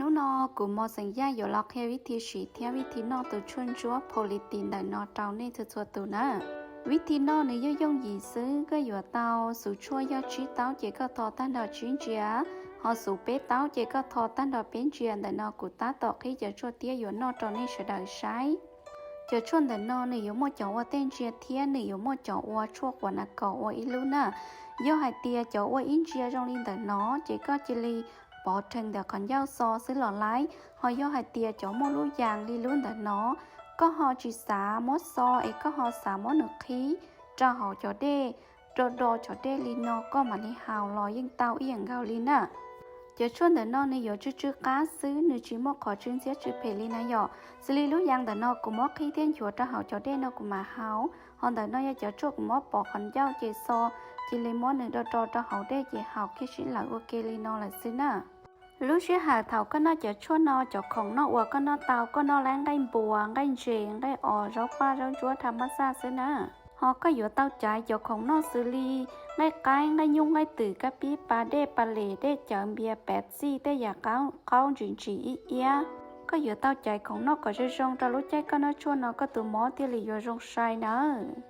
Hnub no kuv mos xeem yaj yuav los qhia vib thi siv thiab vib thi noj tus tshuaj ntsuab pho li tis ntawm no rau nej txhua txhua tus na. Vib thi noj nws yooj yooj yim xwb, koj yuav tau xuv tshuaj yog tsib taub ces koj tho tag nrho tsib ntsiav, ho xuv peb taub ces koj tho tag nrho peb ntsiav. Ntawm no kuv tab tom qhib cov tshuaj tiab yuav noj rau nej sawv daws saib. Cov tshuaj ntawm no nws yuav muaj cov ua tej ntsiav thiab nws yuav muaj cov ua tshuaj quas nas kaus ua ib lub na. Yog hais tias cov ua ib ntsiav zoo li ntawm no ces koj cia li pov rhees ntawm qhov ncauj xo xwb los laib. Ho yog hais tias cov muaj lub yas li lub ntawm no, koj ho tsis xav muab xo es koj ho xav muab nws qhib rau hauv cov dej, do do cov dej li no koj mam li haus los yeej tau ib yam nkaus li na. Cov tshuaj ntawm no nws yuav tsw tsw qab xwb, nws tsis muaj qhov tsw ntxhiab tsw phem li na yom. Xws li lub yas ntawm no kuv muab qhib thiab nchuav rau hauv cov dej no kuv mam haus. Ho ntawm no yog cov tshuaj kuv muab pov qhov ncauj ces xo, cia li muab nws do do rau hauv dej ces haus kiag sib lawm ua ke li no lawm xwb na. Lub sij hawm thaum koj noj cov tshuaj no, cov khoom noj uas koj noj tau, koj noj laib nqaij npua, nqaij ntses, nqaij os, zaub paj, zaub ntsuab, tha mab xaj xwb na. Ho koj yuav tau caiv cov khoom noj xws li nqaij qaib, nqaij nyuj, nqaij twm, kab pib, pas dej, pas les, dej cawv, npias, pab txij, tej yam qaub ntsim ntsim ib iab. Koj yuav tau caiv khoom noj kom zoo zoo rau lub caij koj noj tshuaj no koj tus mob thiaj li yuav zoo sai nawb.